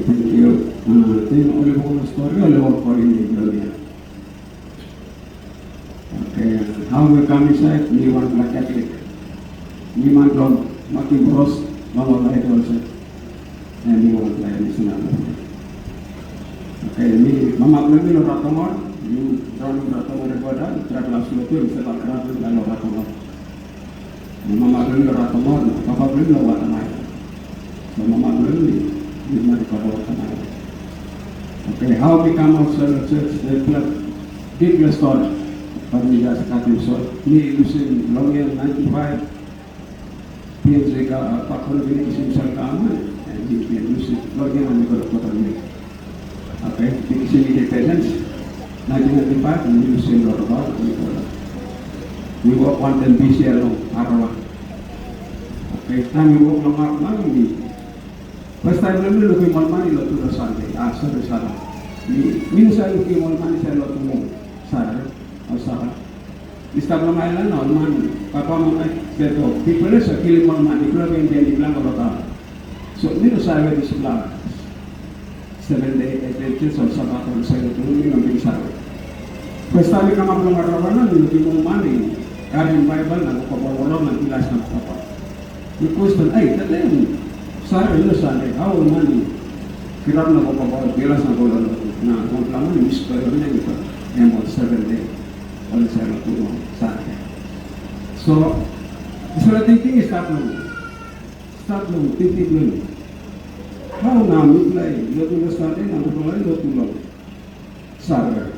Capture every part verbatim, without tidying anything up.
Thank you. Uh, then ol i wok long stori, ol i wok long bilong ya. Okay, how we come inside, mi wanpela Catholic. Mi man bilong makim bros, long ol lain olsem. Na mi wanpela misinari. Okay, mi mama bilong mi long Ratomor, mi raun Ratomor i go daun, trapela sua tu, mi save travel long Ratomor. Na mama bilong mi Ratomor, na papa bilong mi Watamai. So mama bilong mi, mi mari papa Watamai. Okay, how mi kam ausait long church, the blood, big story. But mi just katim short. Mi lusim long year ninety-five, P N J ka, uh, Papua New Guinea kisim sel kam, and mi bin lusim long year na mi go to Kota Mik. Okay, mi kisim independence, nineteen ninety-five, mi lusim Rotobaut, mi go. Mi wok wantaim B C L long Arawa. Okay, taim mi wok long Arawa, mi, first time mi lukim ol man i lotu long Sunday, ah, sorry, Sabat. Mi, mi no save lukim ol man i save lotu long Sabat, o Sabat. I stap long ailan, ol man, papa mama i tok, pipel i save kilim ol man, i bilong Indian, i bilong ol. So mi no save dispela Seven Day Adventist o Sabat o Sabat, mi no bin save. First time mi kamap long Arawa na mi lukim ol man i karim Baibel na wokabaut long rot na bilas na papa. Mi question, "Ai, tete, sare, no sare, hau ol man i kirap na wokabaut bilas na go long rot?" Na wanpela man i whisper long mi, em ol Seven Day, ol i save lotu long Sunday. So dispela tingting i stap long mi. Stap long tingting bilong mi. Hau na mipela i lotu long Sunday na mipela i lotu long Sabat?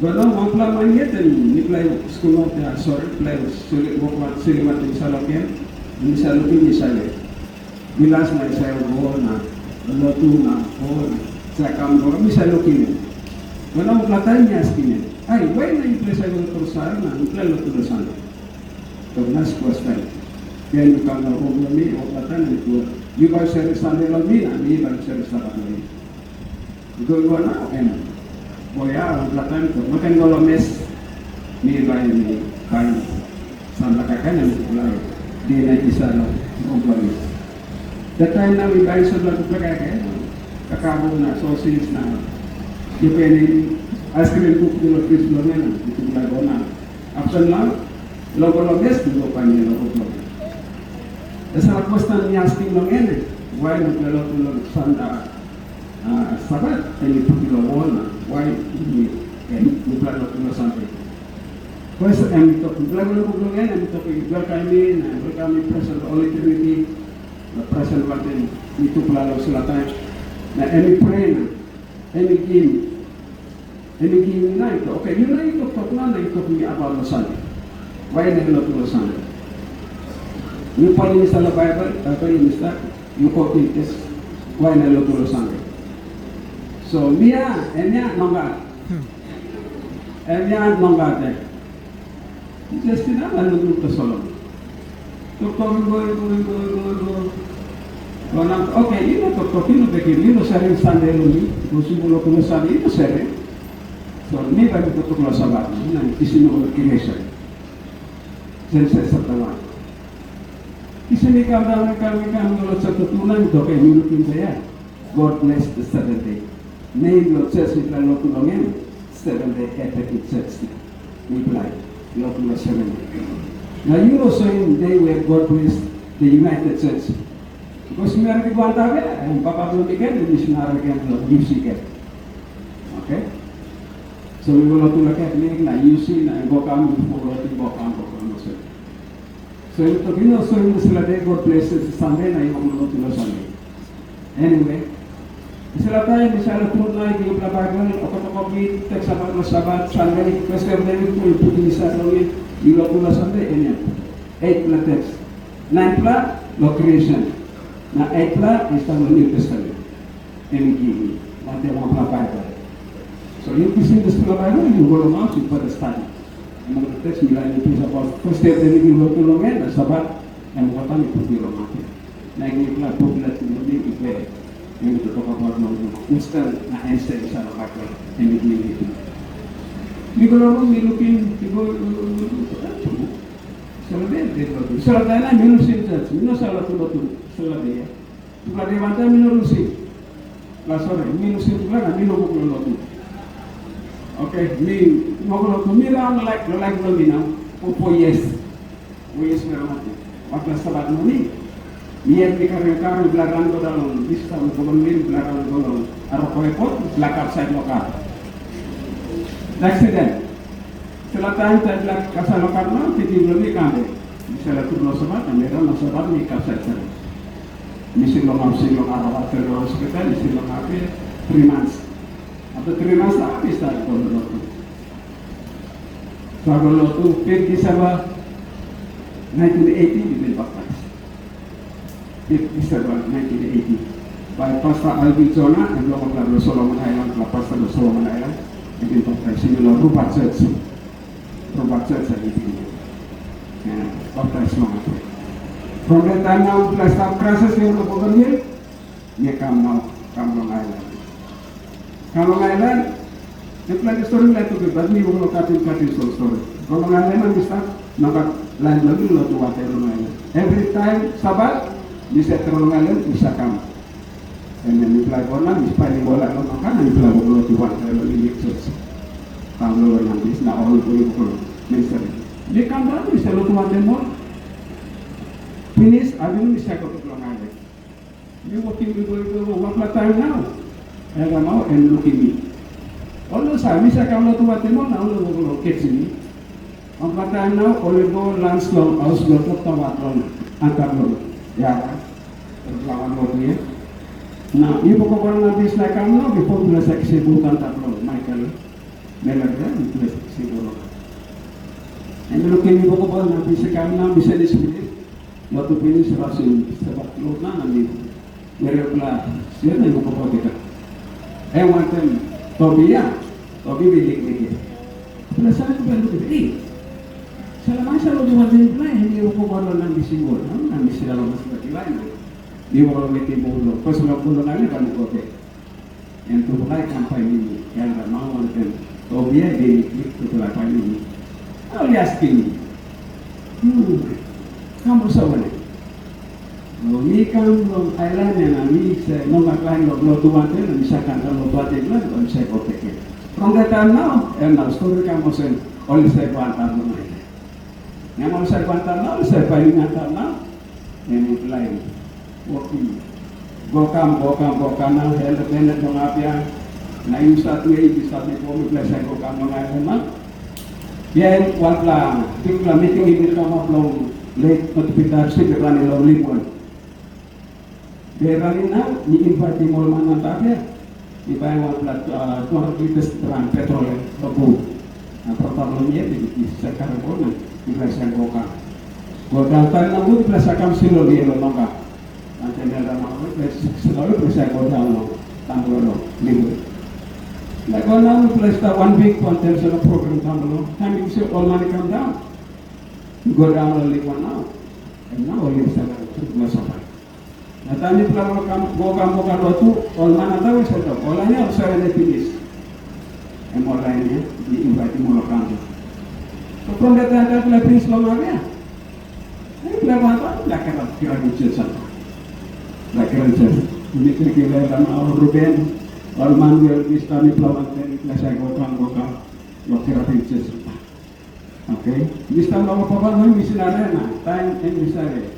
But nau wanpela man yet em mipela i skul aut ya, sori, mipela i sili, wok long silimatim Saloken, mi save lukim mi save. Bilas na i save go na lotu na go na save kam go, mi save lukim em. But nau wanpela taim mi askim em, "Ai, wai na yupela save go long Sabat na mipela i lotu long Sunday?" Tok nas kwastan. Bihain mi kam long rum bilong mi, wanpela taim mi tok, "Yu bai sere Sande long mi, na mi bai sere Sabat long yu." I go i go nau, em boi ya, wanpela taim tok, "No ken go long mes, mi bai mi baim sampela kaikai na mi pulai de na i sa long rum bilong mi." Dat taim na mi baim sampela tupela kaikai, kakabu na sosis na, depending, aiskrim kuk bilong fris bilong en, na mi tupela go na After nau, long go long mes, mi go painim em long rot long en. Dispela kwestan mi askim long en, wai mipela lotu long Sande, a, Sabat, em i putim long wol, na wai mi, em, mipela lotu long Sande? Kwes em i tok, mipela go long buk bilong en, em i tok, i welkam mi, na em welkam mi presen long Holy Trinity, na presen wantaim mitupela long dispela taim, na em i prea, na em i givim Em i givim mi na i tok, "Oke, yu na yu toktok nau na yu tok mi abaut long Sande. Wai na yu lotu long Sande?" Mi pulim insait long Baibel, Baibel i stap, yu kotim tes, wai na yu lotu long Sande. So, mi ya, em ya, nogat. Em ya, nogat, eh. Jisas i sindaun na lukluk tasol. Toktok i go, i go, i go, i go, i go. Ol nau, "Oke, yu no toktok, yu no bekim, yu no sere Sande long mi, bikos yu go lotu long Sande, yu no sere. So, mi bai mi toktok long Sabat, na mi kisim ol creation." Genesis chapter one. Kisim i kam daun, i kam, i kam, go long chapter two, na mi tok, "Oke, mi lukim de ya. God bless the seventh day." Nem bilong church mipela lotu long en, Seven Day Adventist Church. Mipela lotu long Seven Day. Na yu no soim day where God bless the United Church. Bikos mi harim i go antap ya, em papa bilong mi gen, em misinari gen long U C gen. Oke? So mi go lotu long Catholic na U C na em go kam, mi fo lotu go kam, go kam, go kam. So yu tok, yu no soim dispela de God bless Sande na yu wok long lotu long Sande. Anyway, dispela taim mi save tru nait, yupela Baibel, okatokopit, tek Sabat long Sabat, Sande, Kristen Devit tu yu putim insait long en, yu lotu long Sande, em ya. Eitpela teks, nainpela long Creation, na eitpela i stap long New Testament. Em i givim, wantaim wanpela Baibel. So yu kisim dispela Baibel, yu go long haus, yu better study. Em ol teks mi lain yu plis abaut Kristen Devit i lotu long en, na Sabat, em ol taim i putim long maket. Na em mipela buklet bilong mi i be, em i tok abaut long kwestin na ansa insait long Baibel, em i givim. Mi go long rum, mi lukim, mi go, Sabat, Sabat, mi lusim church, mi no save lotu, lotu, Sabat, ya. Tupela de wantaim mi no lusim. La sori, mi lusim tupela na mi no wok long lotu. Oke, mi wok long lotu, mi raun laik, long laik bilong mi nau, for four years. Four years mi raun lotu. Wanpela Sabat moning, mi yet mi karim kar, mipela ran go daun long distaun, go long mi, mipela ran go long Aroko Airport, mipela kapsait long kar. Accident. Sela taim, taim mipela kapsait long kar nau, tingting bilong mi kam bek. Mi sela tru long Sabat, na mi raun long Sabat, mi kapsait sela. Mi sik long haus, sik long Aroko Federal Hospital, mi sik long hapia three months. After three months, na mi start go long lotu. Start go long lotu, fifth December nineteen eighty, mi bin baptize. Fifth December nineteen eighty. By Pastor Alvin Jonah, em long wanpela long Solomon Island, la pastor long Solomon Island, em bin baptize mi long Rupa Church. From baptize everything. Yeah, baptize long. From that time now, I start crisis here in Bougainville. Yeah, come now, come Long Island. Come Long Island, the plenty story like to be, but me will not cut in, cut in some story. From Long Island, I start, now got line long you, lot to water Long Island. Every time, Sabbath, we set Long Island, we shall come. Em mipela i go na, mipela i go laik long namba, na mipela i go lotu wantaim long Lili Church. Taun long namba, na ol i go i go long ministry. Mi kam daun, mi save lotu wantaim ol. Pinis, avinun mi save go long Long Island. Mi wokim, mi go, go, go, wanpela taim nau. Elda nau, em lukim mi. Ol no save, mi save kam lotu wantaim ol, na ol i go long kesim mi. Wanpela taim nau, ol i go lans long haus bilong Dokta Wat long antap long yara. Lawan lotu ya. Na yupela go wan na dispela kam nau, bipo mipela save kisim buk antap long Michael Miller ya, mipela save kisim buk. Em i lukim mi wokboi na mi save kam nau, mi save dispela. Lotu pinis, rasim Sabat lo na, na mi Mirepela siot na i go kokotika. Em wantaim Tobia, Tobi bilip bilip. Pela sana tu bantu kita, eh, salamai sa lo tu wantaim pela, em i go kokotika lo nang di simbol, nang di sila lo mas pela kilai na. Di wala weti bolo, pas lo bolo nang ni kan kote. Em tu pela i kam painim mi, em da mau wantaim Tobia bilip bilip tu pela painim mi. Au lias kini. Hmm, kamu sa wale. Long mi kam long ailan ya na mi save no gat lain long lotu wantaim, na mi save kam long lotu wantaim, na mi save go bek. From that time nau, em nau stori kam olsem, ol i save go antap long ailan. Na em ol save go antap nau, ol save painim antap nau, em i lain wokim. Go kam, go kam, go kam nau, el benet long apia, na yu stat we, yu stat we, go mi ples, go kam long ailan nau. Bia wanpela bikpela miting i bin kamap long Lake Matabita District, i rani long Lipwan. Be rani nau, mi invaitim ol man antap ya. Mi bai wanpela, ah, two hundred liters dram petrol ya, long bot. Na brata bilong mi ya, mi, mi save karim ol na mi bai save go kam. Go daun taim nogut, mi bai save kam slowly long namba. Wantaim elda nau, mi bai slowly mi save go daun long tambu long Lipwan. Na go nau, mi bai stap wan wik, wantaim sampela program tambu long. Taim mi save ol man i kam daun. Go daun long Lipwan nau. Em nau ol i save tupela sapa. Na taim mipela go kam, go kam, go kam lotu, ol man antap i save tok, ol lain ya ol save pinis. Em ol lain ya, mi invaitim ol kam. So from that time, taim mipela pinis long area, mipela go antap, mipela kirap, kirap i jes antap. Mipela kirap i jes. Mi tingim lain na ol Ruben, ol Manuel, dispela mipela wantaim mipela save go kam, go kam, long kirap i jes antap. Oke, mi stap long papa na misinari na taim em i save.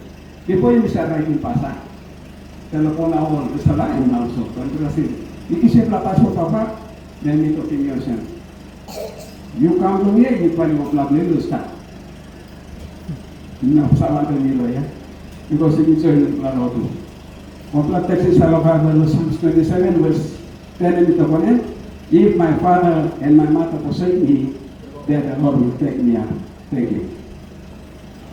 Bipo em i save raitim pasa. Telefon na ol dispela em na olsem, Kontrasi, mi kisim pela pas long papa, na mi tokim yu olsem, yu kam long hia, yu painim wanpela bilong yu stap. Mi no save wantaim yu lo ya, bikos yu join wanpela lotu. Wanpela teks i save long Baibel long Psalms twenty-seven verse ten em i tok wanem, "If my father and my mother forsake me, then the Lord will take me up." Thank you.